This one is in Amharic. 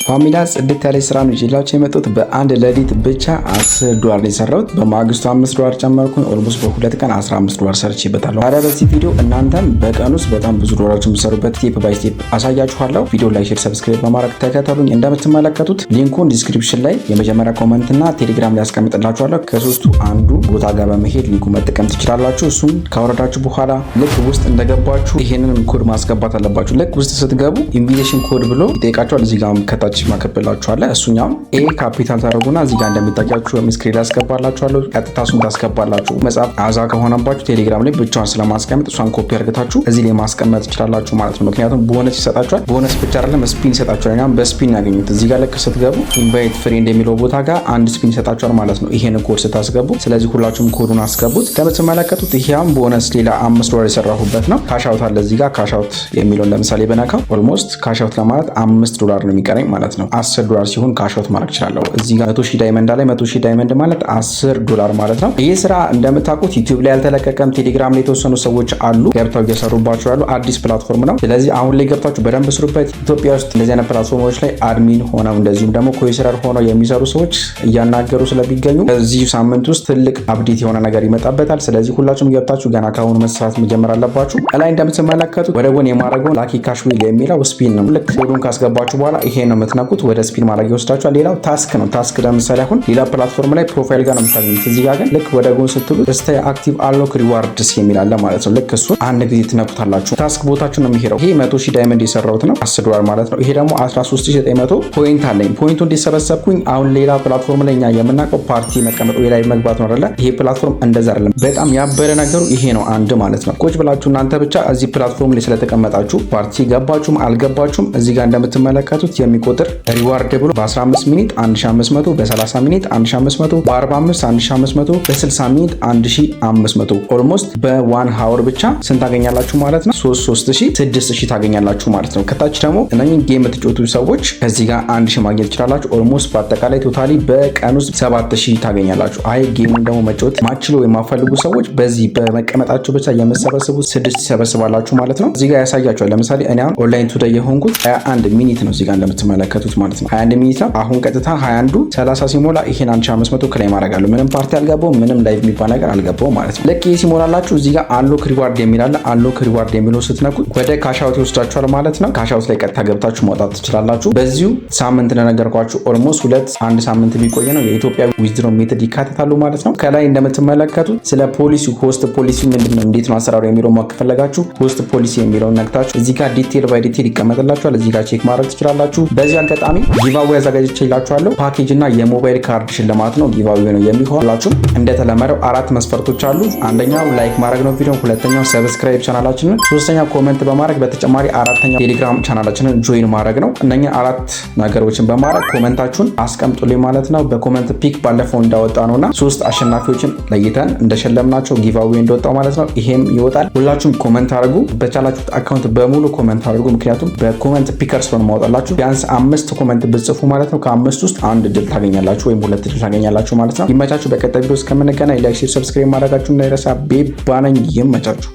ፋሚሊያ፣ ጽድት ያለ ስራ ነው ይዤላችሁ የመጡት። በአንድ ሌሊት ብቻ 10 ዶላር ነው የሰራሁት። በማግስቱ 5 ዶላር ጨመርኩኝ። Almost በ2 ቀን 15 ዶላር ሰርቼበታለሁ። ታዲያ በዚህ ቪዲዮ እናንተም በቀን ውስጥ በጣም ብዙ ዶላሮች የምትሰሩበት step by step አሳያችኋለሁ። ቪዲዮ like፣ share፣ subscribe በማድረግ ተከተሉኝ። እንደምትመለከቱት link ኡን description ላይ፣ የመጀመሪያ comment እና ቴሌግራም ላይ ያስቀምጥላችኋለሁ። ከሶስቱ አንዱ ቦታ ጋር በመሄድ link ኡ መጠቀም ትችላላችሁ። እሱን ካወረዳችሁ በኋላ ልክ ውስጥ እንደገባችሁ ይሄንን ኮድ ማስገባት አለባችሁ። ልክ ውስጥ ስትገቡ invitation code ብሎ ይጠይቃችኋል። እዚህ ጋር ከታች ማከብላችኋለ። እሱኛውም A capital ታደርጉና እዚህ ጋር እንደሚታያችሁ screen ላይ ያስገባላችኋለሁ። ቀጥታ እሱን ታስገባላችሁ። መጻፍ አዛ ከሆነባችሁ ቴሌግራም ላይ ብቻዋን ስለማስቀምጥ እሷን ኮፒ አድርጋችሁ እዚህ ላይ ማስቀመጥ ትችላላችሁ ማለት ነው። ምክንያቱም ቦነስ ይሰጣችኋል። ቦነስ ብቻ አይደለም፣ spin ይሰጣችኋል። እኛም በ spin ያገኙት እዚህ ጋር ልክ ስትገቡ invite friend የሚለው ቦታ ጋር አንድ spin ይሰጣችኋል ማለት ነው፣ ይሄን ኮድ ስታስገቡ። ስለዚህ ሁላችሁም ኮዱን አስገቡት። እንደምትመለከቱት ይሄም ቦነስ ሌላ 5 ዶላር የሰራሁበት ነው። Cash out አለ እዚህ ጋር። Cash out የሚለውን ለምሳሌ በነካው almost cash out ለማለት 5 ዶላር ነው የሚቀረኝ ማለት ነው። 10 ዶላር ሲሆን cash out ማድረግ እችላለሁ። እዚህ ጋር 100,000 diamond ላይ 100,000 diamond ማለት 10 ዶላር ማለት ነው። ይህ ስራ እንደምታውቁት ዩቲዩብ ላይ አልተለቀቀም። ቴሌግራም ላይ የተወሰኑ ሰዎች አሉ ገብተው እየሰሩባቸው ያሉ፣ አዲስ platform ነው። ስለዚህ አሁን ላይ ገብታችሁ በደንብ ስሩበት። ኢትዮጵያ ውስጥ እንደዚህ አይነት platform ኦች ላይ admin ሆነው እንደዚሁም ደግሞ co-seller ሆነው የሚሰሩ ሰዎች እያናገሩ ስለሚገኙ በዚህ ሳምንት ውስጥ ትልቅ update የሆነ ነገር ይመጣበታል። ስለዚህ ሁላችሁም ገብታችሁ ገና ከአሁኑ መስራት መጀመር አለባችሁ። እላይ እንደምትመለከቱት ወደ ጎን የማድረገውን lucky cash wheel የሚለው spin ነው። ልክ ኮዱን ካስገባችሁ በኋላ ይሄ ነው የምትነኩት፣ ወደ spin ማድረግ ይወስዳችኋል። ሌላው task ነው። Task ለምሳሌ አሁን ሌላ platform ላይ profile ጋር ነው የምታገኙት። እዚህ ጋር ግን ልክ ወደ ጎን ስትሉ stay active unlock rewards የሚል አለ ማለት ነው። ልክ እሱን አንድ ጊዜ ትነኩታላችሁ። Task ቦታችሁ ነው የሚሄደው። ይሄ 100,000 diamond የሰራሁት ነው፣ 10 ዶላር ማለት ነው። ይሄ ደግሞ 13,900 point አለኝ። Point ኡ እንዲሰበሰብኩኝ አሁን ሌላ platform ላይ እኛ የምናውቀው ፓርቲ መቀመጥ ወይ ላይ መግባት ነው አይደለ? ይሄ platform እንደዛ አይደለም። በጣም ያበረ ነገሩ ይሄ ነው አንድ ማለት ነው። ቁጭ ብላችሁ እናንተ ብቻ እዚህ platform ላይ ስለተቀመጣችሁ ፓርቲ ገባችሁም አልገባችሁም እዚህ ጋር እንደምትመለከቱት የሚቆጥር reward ብሎ በ15 minute 1500፣ በ30 minute 1500፣ በ45 1500፣ በ60 minute 1500። Almost በ 1 hour ብቻ ስንት ታገኛላችሁ ማለት ነው? 3 3000፣ 6000 ታገኛላችሁ ማለት ነው። ከታች ደግሞ እነኝህ game የምትጫወቱ ሰዎች ከዚህ ጋር 1000 ማግኘት ትችላላችሁ። Almost በአጠቃላይ totally በቀን ውስጥ 7000 ታገኛላችሁ። አይ game ኡን ደግሞ መጫወት ማትችሉ የማትፈልጉ ሰዎች በዚህ በመቀመጣችሁ ብቻ የምትሰበስቡ ስድስት ይሰበስባላችሁ ማለት ነው። እዚህ ጋር ያሳያችኋል። ለምሳሌ እኔ አሁን online today የሆንኩት 21 minute ነው፣ እዚህ ጋር እንደምትመለከቱት ማለት ነው። 21 minute ነው። አሁን ቀጥታ 21ዱ 30 ሲሞላ ይሄን 1500 claim አደርጋለሁ። ምንም ፓርቲ አልገባውም፣ ምንም live የሚባል ነገር አልገባውም ማለት ነው። ልክ ይሄ ሲሞላላችሁ እዚህ ጋር unlock reward የሚል አለ። Unlock reward የሚለው ስትነኩት ወደ cash out ይወስዳችኋል ማለት ነው። Cash out ላይ ቀጥታ ገብታችሁ ማውጣት ትችላላችሁ። በዚሁ ሳምንት እንደነገርኳችሁ almost ሁለት አንድ ሳምንት ቢቆይ ነው የኢትዮጵያ withdraw method ይካተታሉ ማለት ነው። ከላይ እንደምትመለከቱት ስለ policy፣ host policy ምንድን ነው፣ እንዴት ነው አሰራሩ የሚለው ማወቅ ከፈለጋችሁ host policy የሚለውን ነክታችሁ እዚህ ጋር detail by detail ይቀመጥላችኋል። እዚህ ጋር check ማድረግ ትችላላችሁ። በዚህ አጋጣሚ giveaway አዘጋጅቼላችኋለሁ። ፓኬጅ እና የሞባይል ካርድ ሽልማት ነው፣ giveaway ነው የሚሆንላችሁ። እንደተለመደው አራት መስፈርቶች አሉ። አንደኛው like ማድረግ ነው ቪዲዮ፣ ሁለተኛው subscribe ቻናላችንን፣ ሶስተኛው comment በማድረግ፣ በተጨማሪ አራተኛው ቴሌግራም ቻናላችንን join ማድረግ ነው። እነኛ አራት ነገሮችን በማድረግ comment ኣችሁን አስቀምጡልኝ ማለት ነው። በ comment pick ባለፈው እንዳወጣ ነውና ሶስት አሸናፊዎችን ለይተን እንደሸለምናቸው giveaway እንደወጣው ማለት ነው። ይሄም ይወጣል። ሁላችሁም comment አድርጉ። በቻላችሁት account በሙሉ comment አድርጉ። ምክንያቱም በ comment picker ስለሆነ ማወጣላችሁ ቢያንስ አምስት comment ብትጽፉ ማለት ነው ከአምስት ውስጥ አንድ እድል ታገኛላችሁ ወይም ሁለት እድል ታገኛላችሁ ማለት ነው። ይመቻችሁ። በቀጣይ ቪዲዮ እስከምንገናኝ like፣ share፣ subscribe ማድረጋችሁ እንዳይረሳ። ቤባነኝ። ይመቻችሁ።